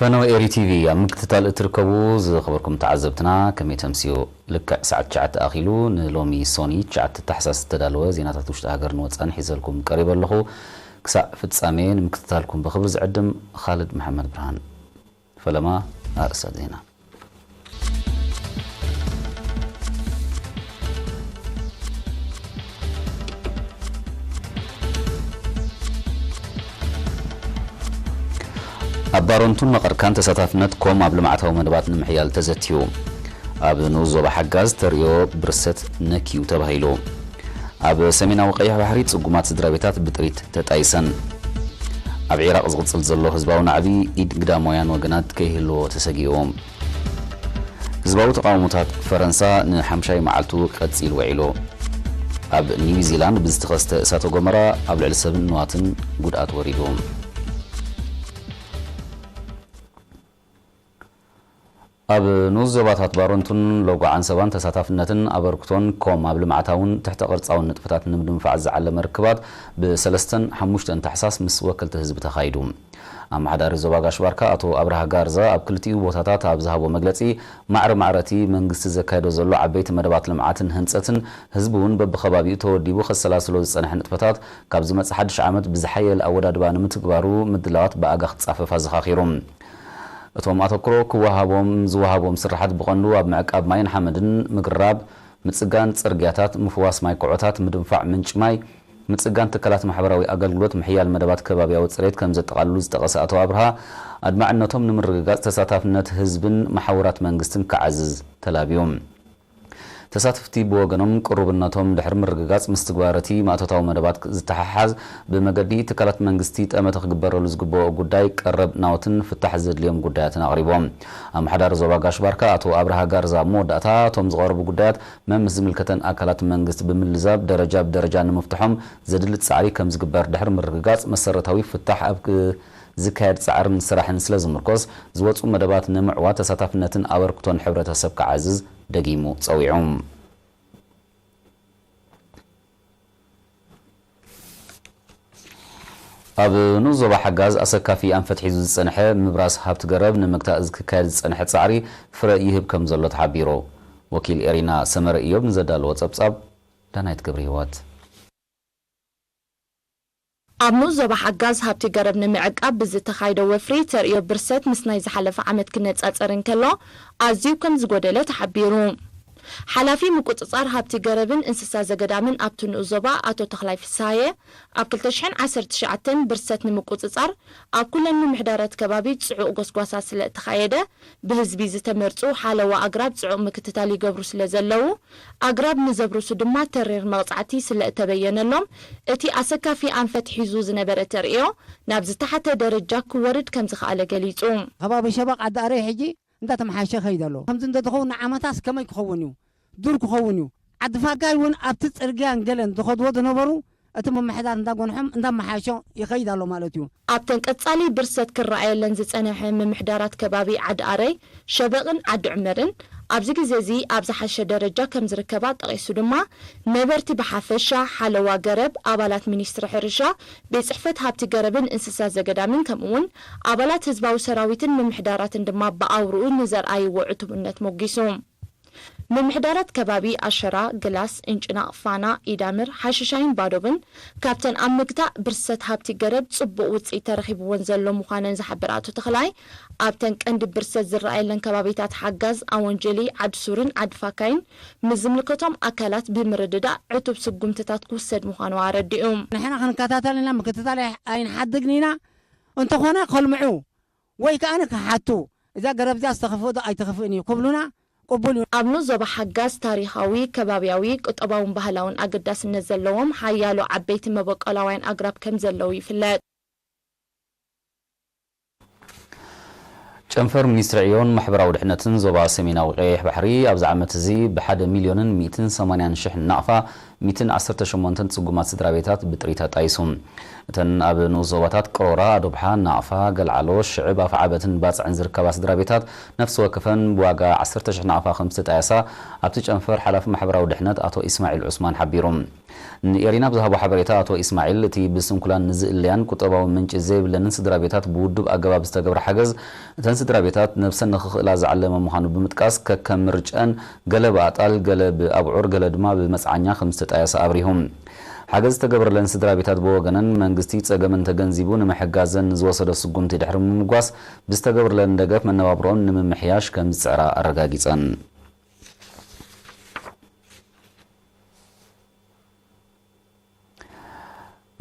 ፈነወ ኤሪ ቲቪ ኣብ ምክትታል እትርከቡ ዝኸበርኩም ተዓዘብትና፣ ከመይ ተምስዮ? ልክዕ ሰዓት ትሽዓተ ኣኺሉ፣ ንሎሚ ሶኒ ትሽዓተ ታሕሳስ ዝተዳለወ ዜናታት ውሽጢ ሃገርን ወጻእን ሒዘልኩም ቀሪበ ኣለኹ። ክሳዕ ፍጻሜ ንምክትታልኩም ብኽብሪ ዝዕድም ኻልድ መሓመድ ብርሃን። ፈለማ ኣርእስታት ዜና። ኣብ ባረንቱን መቐርካን ተሳታፍነት ኮም ኣብ ልምዓታዊ መደባት ንምሕያል ተዘትዩ። ኣብ ንኡስ ዞባ ሓጋዝ ተርእዮ ብርሰት ነክዩ ተባሂሉ። ኣብ ሰሜናዊ ቀይሕ ባሕሪ ጽጉማት ስድራ ቤታት ብጥሪት ተጣይሰን። ኣብ ዒራቕ ዝቕጽል ዘሎ ህዝባዊ ናዕቢ ኢድ ግዳማውያን ወገናት ከይህልዎ ተሰጊኡ። ህዝባዊ ተቓውሞታት ፈረንሳ ንሓምሻይ መዓልቱ ቀጺሉ ውዒሉ። ኣብ ኒውዚላንድ ብዝተኸስተ እሳተ ጎመራ ኣብ ልዕሊ ሰብን ንዋትን ጉድኣት ወሪዱ። ኣብ ንኡስ ዞባታት ባረንቱን ሎጎ ዓንሰባን ተሳታፍነትን ኣበርክቶን ኮም ኣብ ልምዓታውን ትሕተ ቅርጻውን ንጥፈታት ንምድንፋዕ ዝዓለመ ርክባት ብሰለስተን ሓሙሽተን ታሕሳስ ምስ ወከልቲ ህዝቢ ተኻይዱ። ኣመሓዳሪ ዞባ ጋሽ ባርካ ኣቶ ኣብርሃ ጋርዛ ኣብ ክልቲኡ ቦታታት ኣብ ዝሃቦ መግለጺ፣ ማዕረ ማዕረ እቲ መንግስቲ ዘካየዶ ዘሎ ዓበይቲ መደባት ልምዓትን ህንጸትን፣ ህዝቢ እውን በብኸባቢኡ ተወዲቡ ከሰላስሎ ዝጸንሐ ንጥፈታት ካብ ዝመጽእ ሓድሽ ዓመት ብዝሓየለ ኣወዳድባ ንምትግባሩ ምድላዋት ብኣጋ ክጻፈፍ ኣዘኻኺሩ። እቶም ኣተኩሮ ክወሃቦም ዝወሃቦም ስራሓት ብቐንዱ ኣብ ምዕቃብ ማይን ሓመድን፣ ምግራብ፣ ምጽጋን ጽርግያታት፣ ምፍዋስ ማይ ኩዖታት፣ ምድንፋዕ ምንጪ ማይ፣ ምጽጋን ትካላት ማሕበራዊ ኣገልግሎት፣ ምሕያል መደባት ከባብያዊ ጽሬት ከም ዘጠቓልሉ ዝጠቐሰ ኣቶ ኣብርሃ፣ ኣድማዕነቶም ንምርግጋጽ ተሳታፍነት ህዝብን መሓውራት መንግስትን ክዓዝዝ ተላብዩ። ተሳተፍቲ ብወገኖም ቅሩብነቶም ድሕሪ ምርግጋጽ ምስ ትግባር እቲ ማእቶታዊ መደባት ዝተሓሓዝ ብመገዲ ትካላት መንግስቲ ጠመተ ክግበረሉ ዝግበኦ ጉዳይ ቀረብ ናውትን ፍታሕ ዘድልዮም ጉዳያትን ኣቕሪቦም። ኣመሓዳሪ ዞባ ጋሽ ባርካ ኣቶ ኣብርሃ ጋርዛ ኣብ መወዳእታ እቶም ዝቐረቡ ጉዳያት መምስ ዝምልከተን ኣካላት መንግስቲ ብምልዛብ ደረጃ ብደረጃ ንምፍትሖም ዘድሊ ጻዕሪ ከም ዝግበር ድሕሪ ምርግጋጽ መሰረታዊ ፍታሕ ኣብ ክ-፣ ዝካየድ ጻዕርን ስራሕን ስለ ዝምርኮስ ዝወጹ መደባት ንምዕዋት ተሳታፍነትን ኣበርክቶን ሕብረተሰብ ክዓዝዝ ደጊሙ ጸዊዑ። ኣብ ንኡስ ዞባ ሓጋዝ ኣሰካፊ ኣንፈት ሒዙ ዝጸንሐ ምብራስ ሃብቲ ገረብ ንምግታእ ክካየድ ዝጸንሐ ጻዕሪ ፍረ ይህብ ከም ዘሎ ተሓቢሩ። ወኪል ኤሪና ሰመረ ኢዮብ ንዘዳለዎ ጸብጻብ ዳናይት ገብረ ህይወት። ኣብ ንኡስ ዞባ ሓጋዝ ሃብቲ ገረብ ንምዕቃብ ብዝተኻየደ ወፍሪ ተርእዮ ብርሰት ምስ ናይ ዝሓለፈ ዓመት ክነጻጸር እንከሎ ኣዝዩ ከም ዝጎደለ ተሓቢሩ። ሓላፊ ምቁጽጻር ሃብቲ ገረብን እንስሳ ዘገዳምን ኣብቲ ንኡስ ዞባ ኣቶ ተኽላይ ፍስሃየ፣ ኣብ ክልተ ሽሕን ዓሰርተ ትሽዓተን ብርሰት ንምቁጽጻር ኣብ ኩለን ምምሕዳራት ከባቢ ጽዑቕ ጎስጓሳ ስለ እተኻየደ፣ ብህዝቢ ዝተመርጹ ሓለዋ ኣግራብ ጽዑቕ ምክትታል ይገብሩ ስለ ዘለዉ፣ ኣግራብ ንዘብርሱ ድማ ተሪር መቕጻዕቲ ስለ እተበየነሎም፣ እቲ ኣሰካፊ ኣንፈት ሒዙ ዝነበረ ተርእዮ ናብ ዝተሓተ ደረጃ ክወርድ ከም ዝኸኣለ ገሊጹ። ከባቢ ሸበቕ ዓዲ ኣረይ ሕጂ እንዳተመሓየሸ ይኸይድ ኣሎ። ከምዚ እንተዝኸውን ንዓመታስ ከመይ ክኸውን እዩ? ዱር ክኸውን እዩ። ዓዲ ፋጋይ እውን ኣብቲ ጽርግያን ገለን ዝኸድዎ ዝነበሩ እቲ ምምሕዳር እንዳጎንሖም እንዳመሓየሾ ይኸይድ ኣሎ ማለት እዩ። ኣብተን ቀጻሊ ብርሰት ክረኣየለን ዝጸንሐ ምምሕዳራት ከባቢ ዓዲ ኣረይ፣ ሸበቕን ዓዲ ዑመርን ኣብዚ ግዜ እዚ ኣብ ዝሓሸ ደረጃ ከም ዝርከባ ጠቒሱ ድማ፣ ነበርቲ ብሓፈሻ፣ ሓለዋ ገረብ፣ ኣባላት ሚኒስትሪ ሕርሻ፣ ቤት ጽሕፈት ሃብቲ ገረብን እንስሳ ዘገዳምን ከምኡ'ውን ኣባላት ህዝባዊ ሰራዊትን ምምሕዳራትን ድማ ብኣውርኡ ንዘርኣይዎ ዕቱብነት ሞጊሱ። ምምሕዳራት ከባቢ ኣሸራ፣ ግላስ፣ እንጭናቕ፣ ፋና፣ ኢዳምር፣ ሓሽሻይን ባዶብን ካብተን ኣብ ምግታእ ብርሰት ሃብቲ ገረብ ጽቡቕ ውጽኢት ተረኺብወን ዘሎ ምዃነን ዝሓበረ ኣቶ ተኽላይ፣ ኣብተን ቀንዲ ብርሰት ዝረኣየለን ከባቢታት ሓጋዝ፣ ኣወንጀሊ፣ ዓዲ ሱርን ዓዲ ፋካይን ምስ ዝምልከቶም ኣካላት ብምርድዳእ ዕቱብ ስጉምትታት ክውሰድ ምዃኑ ኣረዲኡ። ንሕና ክንከታተል ኢና፣ ምክትታል ኣይ-፣ ኣይንሓድግን ኢና። እንተኾነ ከልምዑ ወይ ከኣ ክሓቱ፣ እዛ ገረብ እዚኣ ዝተኸፍእ ዶ ኣይተኸፍእን እዩ ክብሉና ቅቡል እዩ። ኣብ ንኡስ ዞባ ሓጋዝ ታሪኻዊ፣ ከባብያዊ፣ ቁጠባውን ባህላውን ኣገዳስነት ዘለዎም ሓያሎ ዓበይቲ መበቆላውያን ኣግራብ ከም ዘለዉ ይፍለጥ። ጨንፈር ሚኒስትሪ ዕዮን ማሕበራዊ ድሕነትን ዞባ ሰሜናዊ ቀይሕ ባሕሪ ኣብዚ ዓመት እዚ ብሓደ ሚልዮንን ሚእትን ሰማንያን ሽሕን ናቕፋ ሚእትን ዓሰርተ ሸሞንተን ጽጉማት ስድራ ቤታት ብጥሪት ኣጣይሱ። እተን ኣብ ንኡስ ዞባታት ቅሮራ፣ ኣዶብሓ፣ ናቕፋ፣ ገልዓሎ፣ ሽዕብ፣ ኣፍዓበትን ባጽዕን ዝርከባ ስድራ ቤታት ነፍሲ ወከፈን ብዋጋ ዓሰርተ ሽሕ ናቕፋ ከም ዝተጣየሳ ኣብቲ ጨንፈር ሓላፊ ማሕበራዊ ድሕነት ኣቶ ኢስማዒል ዑስማን ሓቢሩ። ንኤሪና ብዝሃቦ ሓበሬታ ኣቶ ኢስማዒል፣ እቲ ብስንኩላን ንዝእለያን ቁጠባዊ ምንጪ ዘይብለንን ስድራ ቤታት ብውዱብ ኣገባብ ዝተገብረ ሓገዝ፣ እተን ስድራ ቤታት ነብሰን ንኽኽእላ ዝዓለመ ምዃኑ ብምጥቃስ፣ ከከም ምርጭአን ገለ ብኣጣል፣ ገለ ብኣብዑር፣ ገለ ድማ ብመጽዓኛ ከም ዝተጣየሰ ኣብሪሁ። ሓገዝ ዝተገበረለን ስድራ ቤታት ብወገነን፣ መንግስቲ ጸገመን ተገንዚቡ ንምሕጋዘን ዝወሰዶ ስጉምቲ ድሕሪ ምምጓስ፣ ብዝተገበረለን ደገፍ መነባብሮን ንምምሕያሽ ከም ዝጽዕራ ኣረጋጊጸን።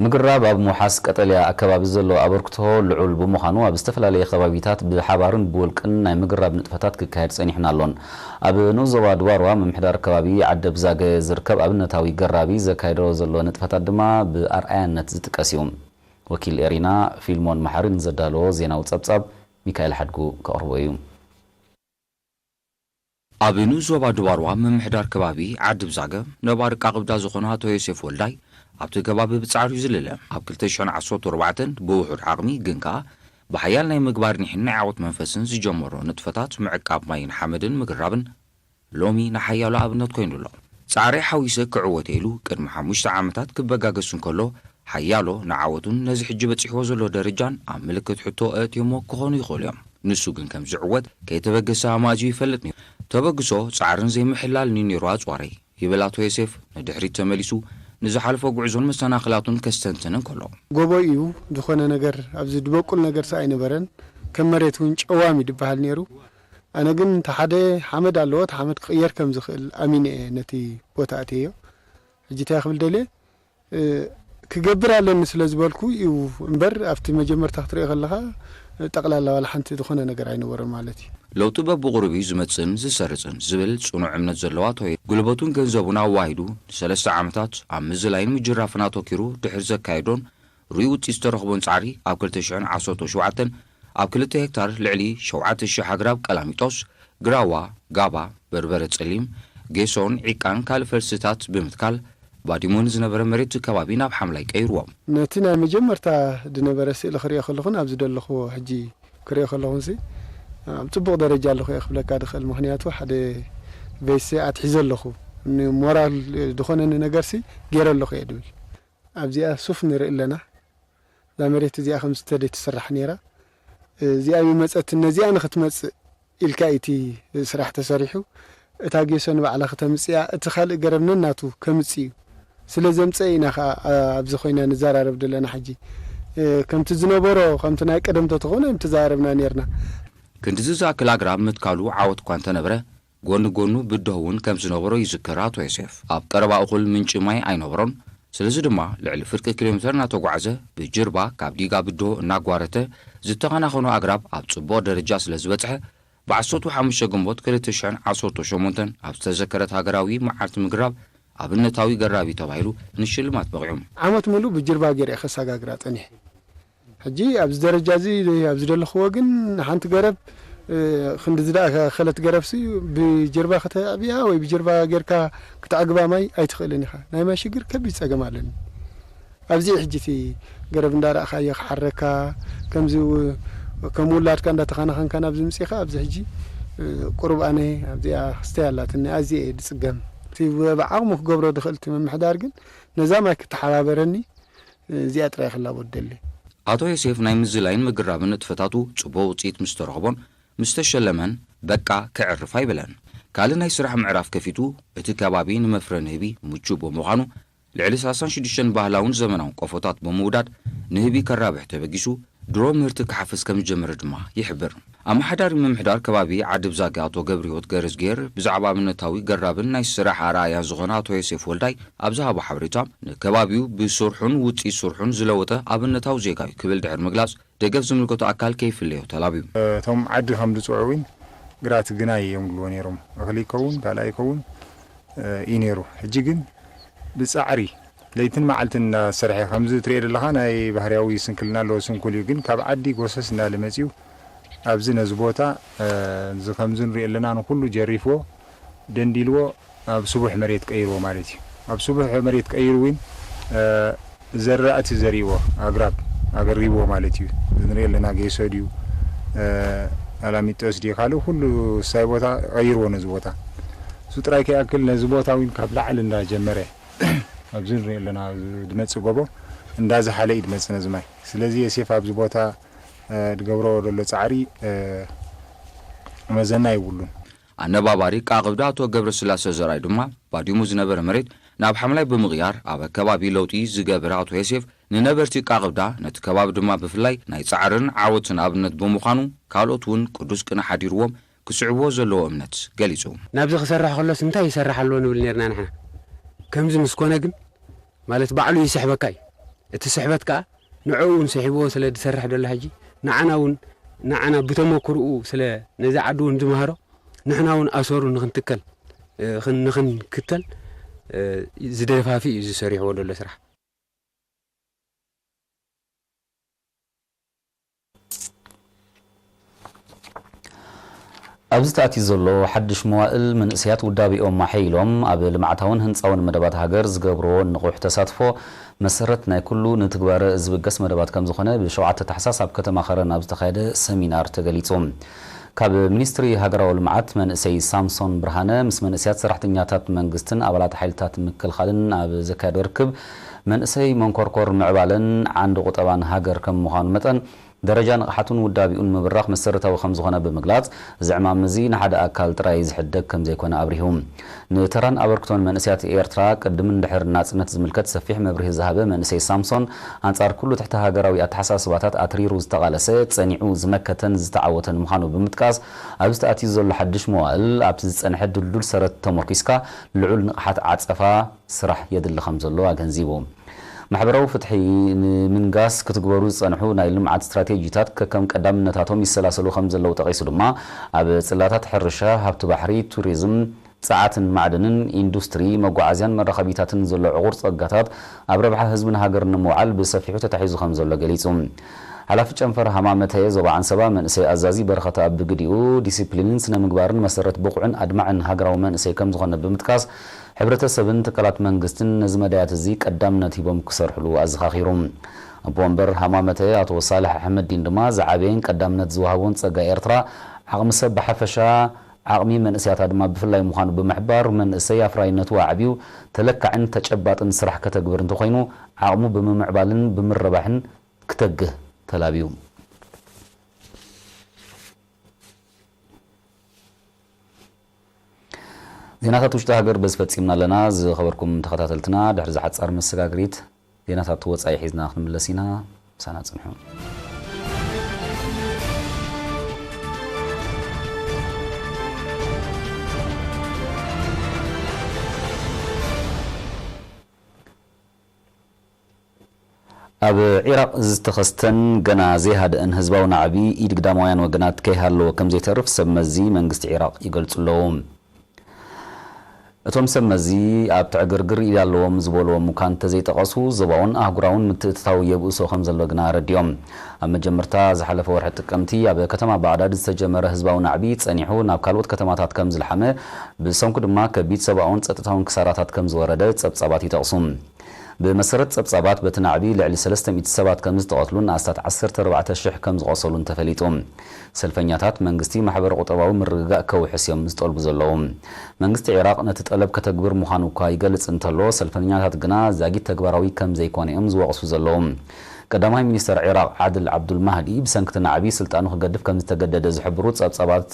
ምግራብ ኣብ ምውሓስ ቀጠልያ ኣከባቢ ዘሎ ኣበርክቶ ልዑል ብምዃኑ፣ ኣብ ዝተፈላለየ ከባቢታት ብሓባርን ብውልቅን ናይ ምግራብ ንጥፈታት ክካየድ ጸኒሑን ኣሎን። ኣብ ንኡስ ዞባ ድባርዋ ምምሕዳር ከባቢ ዓደብዛገ ዝርከብ ኣብነታዊ ገራቢ ዘካየዶ ዘሎ ንጥፈታት ድማ ብኣርኣያነት ዝጥቀስ እዩ። ወኪል ኤሪና ፊልሞን መሓሪ ንዘዳለዎ ዜናዊ ጸብጻብ ሚካኤል ሓድጉ ከቕርቦ እዩ። ኣብ ንኡስ ዞባ ድባርዋ ምምሕዳር ከባቢ ዓዲ ብዛገ ነባሪ ቃቕብዳ ዝኾነ ኣቶ ዮሴፍ ወልዳይ፣ ኣብቲ ከባቢ ብጻዕሪ እዩ ዝልለ። ኣብ ክልተ ሽሕን ዓሰርተ ኣርባዕተን ብውሑድ ዓቕሚ ግን ከኣ ብሓያል ናይ ምግባር ኒሕን ናይ ዓወት መንፈስን ዝጀመሮ ንጥፈታት ምዕቃብ ማይን ሓመድን ምግራብን ሎሚ ንሓያሎ ኣብነት ኮይኑ ኣሎ። ጻዕረይ ሓዊሰ ክዕወት ኢሉ ቅድሚ ሓሙሽተ ዓመታት ክበጋገስ እንከሎ፣ ሓያሎ ንዓወቱን ነዚ ሕጂ በጺሕዎ ዘሎ ደረጃን ኣብ ምልክት ሕቶ ኣእትዮሞ ክኾኑ ይኽእሉ እዮም። ንሱ ግን ከም ዝዕወት ከይተበገሰ ኣማእዝዩ ይፈልጥ ነይሩ። ተበግሶ ጻዕርን ዘይምሕላልን እዩ ነይሩ ኣጽዋረይ፣ ይብል ኣቶ ዮሴፍ ንድሕሪት ተመሊሱ ንዝሓለፎ ጉዕዞን መሰናኽላቱን ከስተንትን እንከሎ። ጎቦ እዩ፣ ዝኾነ ነገር ኣብዚ ድበቁል ነገርስ ኣይነበረን። ከም መሬት እውን ጨዋም እዩ ድበሃል ነይሩ። ኣነ ግን እቲ ሓደ ሓመድ ኣለዎ፣ እቲ ሓመድ ክቕየር ከም ዝኽእል ኣሚነ እየ ነቲ ቦታ ኣትየዮ። ሕጂ እንታይ ክብል ደልየ? እ፣ ክገብር ኣለኒ ስለ ዝበልኩ እዩ እምበር፣ ኣብቲ መጀመርታ ክትሪኦ ከለኻ፣ እ፣ ጠቕላላ ዋላ ሓንቲ ዝኾነ ነገር ኣይነበረን ማለት እዩ። ለውጢ በብቑሩብ እዩ ዝመጽእን ዝሰርጽን ዝብል ጽኑዕ እምነት ዘለዎ ኣቶ፣ ጉልበቱን ገንዘቡን ኣዋሂዱ ንሰለስተ ዓመታት ኣብ ምዝላይን ምጅራፍን ኣተኪሩ ድሕሪ ዘካየዶን ርኡይ ውጽኢት ዝተረኽቦን ጻዕሪ፣ ኣብ ክልተ ሽሕን ዓሰርተ ሸውዓተን ኣብ ክልተ ሄክታር ልዕሊ ሸውዓተ ሽሕ ኣግራብ ቀላሚጦስ፣ ግራዋ፣ ጋባ፣ በርበረ ጸሊም፣ ጌሶን ዒቃን ካልእ ፈልስታት ብምትካል፣ ባዲሙ ንዝነበረ መሬት ከባቢ ናብ ሓምላይ ቀይርዎ። ነቲ ናይ መጀመርታ ዝነበረ ስእሊ ክሪኦ ከለኹን ኣብዚ ዘለኹዎ ሕጂ ክሪኦ ከለኹንሲ፣ ኣብ ጽቡቕ ደረጃ ኣለኹ እየ ክብለካ ድኽእል። ምኽንያቱ ሓደ ቬስተ ኣትሒዘ ኣለኹ። ንሞራል ዝኾነኒ ነገርሲ ገይረ ኣለኹ እየ ድብል። ኣብዚኣ ሱፍ ንርኢ ኣለና። እዛ መሬት እዚኣ ከም ዝተደይ ትስራሕ ነይራ። እዚኣ ይመጸት፣ ነዚኣ ንኽትመጽእ ኢልካ እዩ እቲ ስራሕ ተሰሪሑ። እታ ጌሶ ንባዕላ ክተምጽእ እያ፣ እቲ ካልእ ገረብ ነናቱ ከምጽእ እዩ። ስለ ዘምጸአ ኢና ኸኣ ኣብዚ ኮይና ንዘራረብ ዘለና ሕጂ። እ፣ ከምቲ ዝነበሮ፣ ከምቲ ናይ ቀደም ተተኾነ ምተዘራረብና ነይርና። ክንድዚ ዝኣክል ኣግራብ ምትካሉ ዓወት እኳ እንተነበረ፣ ጎኒ ጎኑ ብድሆ እውን ከም ዝነበሮ ይዝክር ኣቶ ዮሴፍ። ኣብ ቀረባ እኹል ምንጪ ማይ ኣይነበሮን። ስለዚ ድማ ልዕሊ ፍርቂ ኪሎ ሜተር እናተጓዕዘ ብጅርባ ካብ ዲጋ ብድሆ እናጓረተ ዝተኸናኸኖ ኣግራብ ኣብ ጽቡቕ ደረጃ ስለ ዝበጽሐ፣ ብዓሰርተ ሓሙሽተ ግንቦት ክልተ ሽሕን ዓሰርተ ሸሞንተን ኣብ ዝተዘከረት ሃገራዊ መዓልቲ ምግራብ ኣብነታዊ ገራቢ ተባሂሉ ንሽልማት በቒዑ። ዓመት ሙሉእ ብጅርባ ገይረ እየ ከሰጋግራ ጸኒሐ። ሕጂ ኣብዚ ደረጃ እዚ፣ ኣብዚ ዘለኽዎ ግን ሓንቲ ገረብ፣ እ፣ ክንዲ ዝዳ-፣ ከለት ገረብሲ ብጀርባ ከተዕብያ ወይ ብጀርባ ጌርካ ክትዕግባ ማይ ኣይትኽእልን ኢኻ። ናይ ማይ ሽግር ከቢድ ጸገም ኣለኒ። ኣብዚ ሕጂ እቲ ገረብ እንዳረኣኻዮ ክሓረካ፣ ከምዚ ው-፣ ከም ውላድካ እንዳተኻናኸንካ ናብዚ ምጺኻ፣ ኣብዚ ሕጂ፣ እ፣ ቁሩብ ኣነ ኣብዚኣ ክስተይ ኣላትኒ፣ ኣዝየ እየ ዝጽገም። እቲ ብ-፣ ብዓቕሙ ክገብሮ ዝኽእል እቲ ምምሕዳር ግን ነዛ ማይ ክተሓባበረኒ፣ እዚኣ ጥራይ ክላቦ ደሊ። ኣቶ ዮሴፍ ናይ ምዝላይን ምግራብን ንጥፈታቱ ጽቡቕ ውጽኢት ምስ ተረኽቦን ምስ ተሸለመን በቃ ከዕርፍ ኣይበለን። ካልእ ናይ ስራሕ ምዕራፍ ከፊቱ እቲ ከባቢ ንመፍረ ንህቢ ምቹእ ብምዃኑ ልዕሊ ሰላሳን ሽዱሽተን ባህላውን ዘመናውን ቆፎታት ብምውዳድ ንህቢ ከራብሕ ተበጊሱ ድሮ ምህርቲ ክሓፍስ ከም ዝጀመረ ድማ ይሕብር። ኣመሓዳሪ ምምሕዳር ከባቢ ዓዲ ብዛጊ ኣቶ ገብረህይወት ገረዝግሄር ብዛዕባ ኣብነታዊ ገራብን ናይ ስራሕ ኣርኣያን ዝኾነ ኣቶ ዮሴፍ ወልዳይ ኣብ ዝሃቦ ሓበሬታ፣ ንከባቢኡ ብስርሑን ውጽኢት ስርሑን ዝለወጠ ኣብነታዊ ዜጋ እዩ ክብል ድሕሪ ምግላጽ፣ ደገፍ ዝምልከቶ ኣካል ከይፍለዮ ተላብዩ። እቶም ዓዲ ከም ዝጽውዑ እውን ግራት ግናይ እዮም ዝብልዎ ነይሮም። እኽሊ ይከውን ካልኣይ ይከውን እዩ ነይሩ። ሕጂ ግን ብጻዕሪ ለይትን መዓልትን እናሰርሐ ከምዚ ትሪኦ ዘለኻ ናይ ባህርያዊ ስንክልና ኣለዎ። ስንኩል እዩ ግን ካብ ዓዲ ጎሰስ እናለ መጺኡ ኣብዚ ነዚ ቦታ፣ እ፣ እዚ ከምዚ ንሪኦ ኣለና ንኩሉ ጀሪፍዎ ደንዲልዎ ኣብ ስቡሕ መሬት ቀይርዎ ማለት እዩ። ኣብ ስቡሕ መሬት ቀይሩ እውን፣ እ፣ ዘራእቲ ዘሪእዎ ኣግራብ ኣገሪብዎ ማለት እዩ። እዚ ንሪኦ ኣለና፣ ጌሶ ድዩ፣ እ፣ ኣላሚጦስ ድዩ፣ ካልእ ኩሉ ሳይ ቦታ ቀይርዎ ነዚ ቦታ። እሱ ጥራይ ከይኣክል ነዚ ቦታ እውን ካብ ላዕሊ እንዳጀመረ ኣብዚ ንሪኦ ኣለና፣ እዚ ድመጽእ ጎቦ እንዳዝሓለ እዩ ድመጽእ ነዚ ማይ። ስለዚ የሴፍ ኣብዚ ቦታ፣ እ፣ ድገብሮ ዘሎ ጻዕሪ፣ እ፣ መዘና የብሉን። ኣነባባሪ ቃቕብዳ ኣቶ ገብረስላሴ ዘርኣይ ድማ ባዲሙ ዝነበረ መሬት ናብ ሓምላይ ብምቕያር ኣብ ኣከባቢ ለውጢ ዝገበረ ኣቶ ዮሴፍ ንነበርቲ ቃቕብዳ ነቲ ከባቢ ድማ ብፍላይ ናይ ጻዕርን ዓወትን ኣብነት ብምዃኑ ካልኦት እውን ቅዱስ ቅነ ሓዲርዎም ክስዕብዎ ዘለዎ እምነት ገሊጹ። ናብዚ ክሰርሕ ከሎስ እንታይ ይሰርሕ ኣለዎ ንብል ነርና ንሕና። ከምዚ ምስ ኮነ ግን ማለት ባዕሉ ይስሕበካ እዩ። እቲ ስሕበት ከኣ ንዕኡ እውን ስሒብዎ ስለ ዝሰርሕ ዘሎ ሕጂ ንዓና እውን ንዓና ብተመክርኡ ስለ ነዚ ዓዲ እውን ዝመሃሮ ንሕና እውን ኣሰሩ ንኽንትከል፣ እ፣ ኽን-፣ ንኽንክተል፣ እ፣ ዝደፋፊ እዩ ዝሰሪሕዎ ዘሎ ስራሕ። ኣብዚ ተኣትዩ ዘሎ ሓድሽ መዋእል መንእሰያት ውዳቤኦም ኣሐይሎም ኣብ ልምዓታውን ህንጻውን መደባት ሃገር ዝገብርዎ ንቑሕ ተሳትፎ መሰረት ናይ ኩሉ ንትግባረ ዝብገስ መደባት ከም ዝኾነ ብሸውዓተ ታሕሳስ ኣብ ከተማ ኸረን ኣብ ዝተኻየደ ሰሚናር ተገሊጹ። ካብ ሚኒስትሪ ሃገራዊ ልምዓት መንእሰይ ሳምሶን ብርሃነ ምስ መንእሰያት ሰራሕተኛታት መንግስትን ኣባላት ሓይልታት ምክልኻልን ኣብ ዘካየዶ ርክብ መንእሰይ መንኮርኮር ምዕባለን ዓንዲ ቁጠባን ሃገር ከም ምዃኑ መጠን ደረጃ ንቕሓቱን ውዳቤኡን ምብራኽ መሰረታዊ ከም ዝኾነ ብምግላጽ፣ እዚ ዕማም እዚ ንሓደ ኣካል ጥራይ ዝሕደግ ከም ዘይኮነ ኣብሪሁ። ንተራን ኣበርክቶን መንእሰያት ኤርትራ ቅድምን ድሕርን ናጽነት ዝምልከት ሰፊሕ መብርሂ ዝሃበ መንእሰይ ሳምሶን፣ ኣንጻር ኩሉ ትሕተ ሃገራዊ ኣተሓሳስባታት ኣትሪሩ ዝተቓለሰ፣ ጸኒዑ ዝመከተን ዝተዓወተን ምዃኑ ብምጥቃስ፣ ኣብዚ ተኣትዩ ዘሎ ሓድሽ መዋእል ኣብቲ ዝጸንሐ ድልዱል ሰረት ተመርኲስካ ልዑል ንቕሓት ዓጸፋ ስራሕ የድሊ ከም ዘሎ ኣገንዚቡ። ማሕበራዊ ፍትሒ ንምንጋስ ክትግበሩ ዝጸንሑ ናይ ልምዓት ስትራቴጂታት ከከም ቀዳምነታቶም ይሰላሰሉ ከም ዘለዉ ጠቒሱ ድማ፣ ኣብ ጽላታት ሕርሻ፣ ሃብቲ ባሕሪ፣ ቱሪዝም፣ ጸዓትን ማዕድንን፣ ኢንዱስትሪ፣ መጓዓዝያን መራኸቢታትን ዘሎ ዕቑር ጸጋታት ኣብ ረብሓ ህዝብን ሃገርን ንምውዓል ብሰፊሑ ተታሒዙ ከም ዘሎ ገሊጹ። ሓላፊ ጨንፈር ሃማመተ ዞባ ዓንሰባ መንእሰይ ኣዛዚ በረኸት ኣብ ብግዲኡ፣ ዲሲፕሊንን ስነ ምግባርን መሰረት ብቑዕን ኣድማዕን ሃገራዊ መንእሰይ ከም ዝኾነ ብምጥቃስ፣ ሕብረተሰብን ትካላት መንግስትን ነዚ መዳያት እዚ ቀዳምነት ሂቦም ክሰርሕሉ ኣዘኻኺሩ። ኣቦ ወንበር ሃማመተ ኣቶ ሳልሕ ኣሕመዲን ድማ ዝዓበየን ቀዳምነት ዝወሃቦን ጸጋ ኤርትራ ዓቕሚ ሰብ ብሓፈሻ ዓቕሚ መንእሰያታ ድማ ብፍላይ ምዃኑ ብምሕባር፣ መንእሰይ ኣፍራይነቱ ኣዕብዩ ተለካዕን ተጨባጥን ስራሕ ከተግብር እንተኾይኑ ዓቕሙ ብምምዕባልን ብምርባሕን ክተግህ ተላብዩ። ዜናታት ውሽጢ ሃገር በዚ ፈጺምና ኣለና። ዝኸበርኩም ተኸታተልትና፣ ድሕሪ ዝሓጻር መሰጋገሪት ዜናታት ወጻኢ ሒዝና ክንምለስ ኢና። ምሳና ጽንሑ። ኣብ ዒራቕ ዝተኸስተን ገና ዘይሃደአን ህዝባዊ ናዕቢ ኢድ ግዳማውያን ወገናት ከይሃለወ ከም ዘይተርፍ ሰብ መዚ መንግስቲ ዒራቕ ይገልጹ ኣለዉ። እቶም ሰብ መዚ ኣብቲ ዕግርግር ኢድ ኣለዎም ዝበልዎም እኳ እንተዘይጠቐሱ፣ ዞባውን ኣህጉራውን ምትእትታው የብእሶ ከም ዘሎ ግና ኣረዲኦም። ኣብ መጀመርታ ዝሓለፈ ወርሒ ጥቅምቲ ኣብ ከተማ ባዕዳድ ዝተጀመረ ህዝባዊ ናዕቢ ጸኒሑ ናብ ካልኦት ከተማታት ከም ዝለሓመ፣ ብሰንኩ ድማ ከቢድ ሰብኣውን ጸጥታውን ክሳራታት ከም ዝወረደ ጸብጻባት ይጠቕሱ። ብመሰረት ጸብጻባት፣ በቲ ናዕቢ ልዕሊ ሰለስተ ሚእቲ ሰባት ከም ዝተቐትሉን ኣስታት ዓሰርተ ኣርባዕተ ሽሕ ከም ዝቖሰሉን ተፈሊጡ። ሰልፈኛታት መንግስቲ ማሕበረ ቁጠባዊ ምርግጋእ ከውሕስ እዮም ዝጠልቡ ዘለዉ። መንግስቲ ዒራቕ ነቲ ጠለብ ከተግብር ምዃኑ እኳ ይገልጽ እንተሎ፣ ሰልፈኛታት ግና ዛጊት ተግባራዊ ከም ዘይኮነ እዮም ዝወቕሱ ዘለዉ። ቀዳማይ ሚኒስተር ዒራቕ ዓድል ዓብዱል ማህዲ ብሰንክቲ ናዕቢ ስልጣኑ ክገድፍ ከም ዝተገደደ ዝሕብሩ ጸብጻባት፣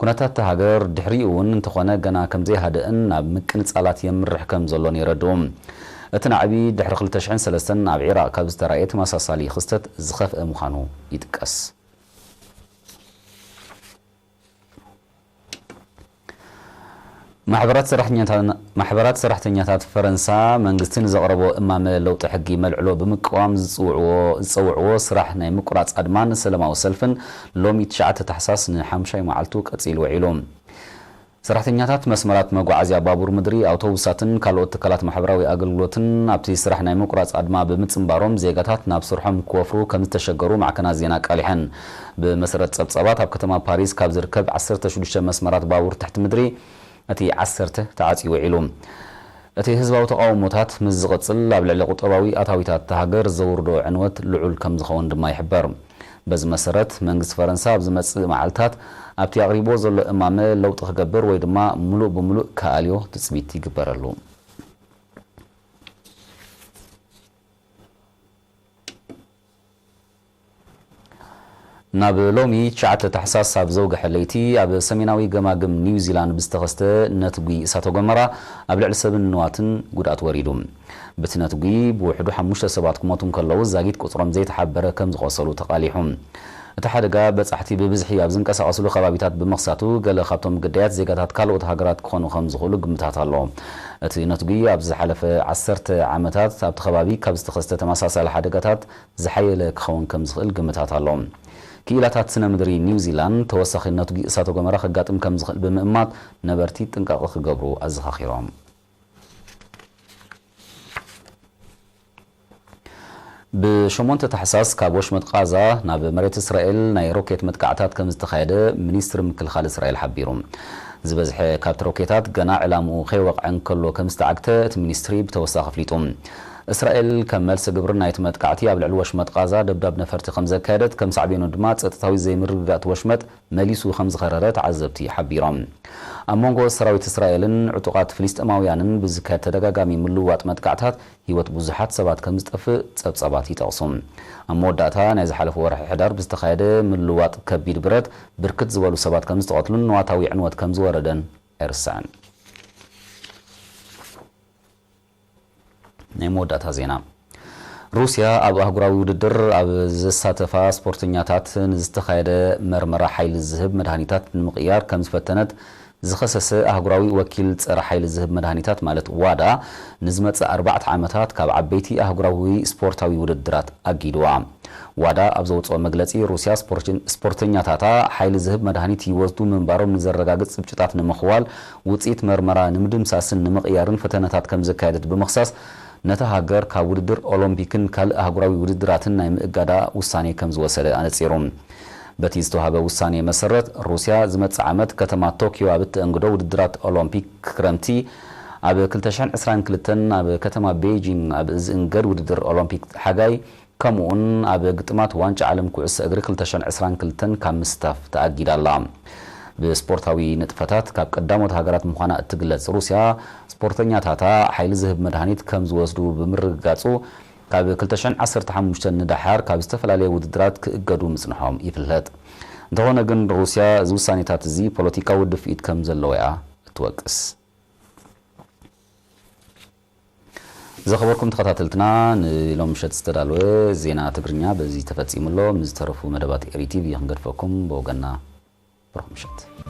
ኩነታት እታ ሃገር ድሕሪኡ እውን እንተኾነ ገና ከም ዘይሃደአን ናብ ምቅንጻላት የምርሕ ከም ዘሎን የረድኡ። እቲ ናዕቢ ድሕሪ ክልተ ሽሕን ሰለስተን ኣብ ዒራቕ ካብ ዝተራእየ ተመሳሳሊ ክስተት ዝኸፍአ ምዃኑ ይጥቀስ። ማሕበራት ሰራሕተኛታ-፣ ማሕበራት ሰራሕተኛታት ፈረንሳ መንግስቲ ንዘቕረቦ እማመ ለውጢ ሕጊ መልዕሎ ብምቅዋም ዝጽውዕዎ፣ ዝጸውዕዎ ስራሕ ናይ ምቁራጽ ኣድማን ሰለማዊ ሰልፍን ሎሚ ትሽዓተ ታሕሳስ ንሓምሻይ መዓልቱ ቀጺሉ ውዒሉ። ሰራሕተኛታት መስመራት መጓዓዝያ ባቡር ምድሪ፣ ኣውቶቡሳትን ካልኦት ትካላት ማሕበራዊ ኣገልግሎትን ኣብቲ ስራሕ ናይ ምቁራጽ ኣድማ ብምጽንባሮም ዜጋታት ናብ ስርሖም ክወፍሩ ከም ዝተሸገሩ ማዕከናት ዜና ኣቃሊሐን። ብመሰረት ጸብጻባት፣ ኣብ ከተማ ፓሪስ ካብ ዝርከብ ዓሰርተ ሽዱሽተ መስመራት ባቡር ትሕቲ ምድሪ፣ እቲ ዓሰርተ ተዓጽዩ ውዒሉ። እቲ ህዝባዊ ተቓውሞታት ምስ ዝቕጽል፣ ኣብ ልዕሊ ቁጠባዊ ኣታዊታት እታ ሃገር ዘውርዶ ዕንወት ልዑል ከም ዝኸውን ድማ ይሕበር። በዚ መሰረት፣ መንግስቲ ፈረንሳ ኣብ ዝመጽእ መዓልታት ኣብቲ ኣቕሪብዎ ዘሎ እማመ ለውጢ ክገብር ወይ ድማ ምሉእ ብምሉእ ክኣልዮ ትጽቢት ይግበረሉ። ናብ ሎሚ ትሽዓተ ታሕሳስ ኣብ ዘውግሐ ለይቲ ኣብ ሰሜናዊ ገማግም ኒውዚላንድ ብዝተኸስተ ነትጒ እሳተ ጎመራ ኣብ ልዕሊ ሰብን ንዋትን ጉድኣት ወሪዱ። ብቲ ነትጒ ብውሕዱ ሓሙሽተ ሰባት ክሞቱ እንከለዉ ዛጊት ቁጽሮም ዘይተሓበረ ከም ዝቖሰሉ ተቓሊሑ። እቲ ሓደጋ በጻሕቲ ብብዝሒ ኣብ ዝንቀሳቐስሉ ከባቢታት ብምኽሳቱ ገለ ካብቶም ግዳያት ዜጋታት ካልኦት ሃገራት ክኾኑ ከም ዝኽእሉ ግምታት ኣሎ። እቲ ነትጒ ኣብ ዝሓለፈ ዓሰርተ ዓመታት ኣብቲ ከባቢ ካብ ዝተኸስተ ተመሳሳሊ ሓደጋታት ዝሓየለ ክኸውን ከም ዝኽእል ግምታት ኣሎ። ክኢላታት ስነ ምድሪ ኒውዚላንድ ተወሳኺ ነትጒ እሳተ ጎመራ ከጋጥም ከም ዝኽእል ብምእማት ነበርቲ ጥንቃቐ ክገብሩ ኣዘኻኺሮም። ብሸሞንተ ታሕሳስ ካብ ወሽመጥ ቃዛ ናብ መሬት እስራኤል ናይ ሮኬት መጥቃዕታት ከም ዝተኻየደ ሚኒስትሪ ምክልኻል እስራኤል ሓቢሩ። ዝበዝሐ ካብቲ ሮኬታት ገና ዕላምኡ ከይወቕዐ እንከሎ ከም ዝተዓግተ እቲ ሚኒስትሪ ብተወሳኺ ኣፍሊጡ። እስራኤል ከም መልሲ ግብሪ ናይቲ መጥቃዕቲ ኣብ ልዕሊ ወሽመጥ ቃዛ ደብዳብ ነፈርቲ ከም ዘካየደት፣ ከም ሳዕቤኑ ድማ ጸጥታዊ ዘይምርግጋእ እቲ ወሽመጥ መሊሱ ከም ዝኸረረ ተዓዘብቲ ሓቢሮም። ኣብ መንጎ ሰራዊት እስራኤልን ዕጡቓት ፍልስጤማውያንን ብዝካየድ ተደጋጋሚ ምልውዋጥ መጥቃዕታት ህይወት ብዙሓት ሰባት ከም ዝጠፍእ ጸብጻባት ይጠቕሱ። ኣብ መወዳእታ ናይ ዝሓለፈ ወርሒ ሕዳር ብዝተኻየደ ምልውዋጥ ከቢድ ብረት ብርክት ዝበሉ ሰባት ከም ዝተቐትሉን ንዋታዊ ዕንወት ከም ዝወረደን ኣይርሳዕን። ናይ መወዳእታ ዜና። ሩስያ ኣብ ኣህጉራዊ ውድድር ኣብ ዘሳተፋ ስፖርተኛታት ንዝተኻየደ መርመራ ሓይሊ ዝህብ መድሃኒታት ንምቕያር ከም ዝፈተነት ዝኸሰሰ ኣህጉራዊ ወኪል ጸረ ሓይሊ ዝህብ መድሃኒታት ማለት ዋዳ ንዝመጽእ ኣርባዕተ ዓመታት ካብ ዓበይቲ ኣህጉራዊ ስፖርታዊ ውድድራት ኣጊድዋ። ዋዳ ኣብ ዘውጽኦ መግለጺ፣ ሩስያ ስፖርትን-፣ ስፖርተኛታታ ሓይሊ ዝህብ መድሃኒት ይወስዱ ምንባሮም ንዘረጋግጽ ጽብጭታት ንምኽዋል፣ ውጽኢት መርመራ ንምድምሳስን ንምቕያርን ፈተነታት ከም ዘካየደት ብምኽሳስ፣ ነታ ሃገር ካብ ውድድር ኦሎምፒክን ካልእ ኣህጉራዊ ውድድራትን ናይ ምእጋዳ ውሳኔ ከም ዝወሰደ ኣነጺሩ። በቲ ዝተዋህበ ውሳኔ መሰረት፣ ሩስያ ዝመጽእ ዓመት ከተማ ቶኪዮ ኣብ እተእንግዶ ውድድራት ኦሎምፒክ ክረምቲ ኣብ ክልተ ሽሕን ዕስራን ክልተን፣ ኣብ ከተማ ቤይጂንግ ኣብ ዝእንገድ ውድድር ኦሎምፒክ ሓጋይ፣ ከምኡውን ኣብ ግጥማት ዋንጫ ዓለም ኩዕሶ እግሪ ክልተ ሽሕን ዕስራን ክልተን ካብ ምስታፍ ተኣጊዳ ኣላ። ብስፖርታዊ ንጥፈታት ካብ ቀዳሞት ሃገራት ምዃና እትግለጽ ሩስያ፣ ስፖርተኛታታ ሓይሊ ዝህብ መድሃኒት ከም ዝወስዱ ብምርግጋጹ፣ ካብ ክልተ ሽሕን ዓሰርተ ሓሙሽተን ንደሓር ካብ ዝተፈላለየ ውድድራት ክእገዱ ምጽንሖም ይፍለጥ። እንተኾነ ግን፣ ሩስያ እዚ ውሳኔታት እዚ ፖለቲካዊ ድፍኢት ከም ዘለዎ እያ እትወቅስ። ዝኸበርኩም ተኸታተልትና፣ ንሎም ምሸት ዝተዳለወ ዜና ትግርኛ በዚ ተፈጺሙ ኣሎ። ምስ ዝተረፉ መደባት ኤሪ ቲቪ ክንገድፈኩም። ብወገንና ብሩኽ ምሸት።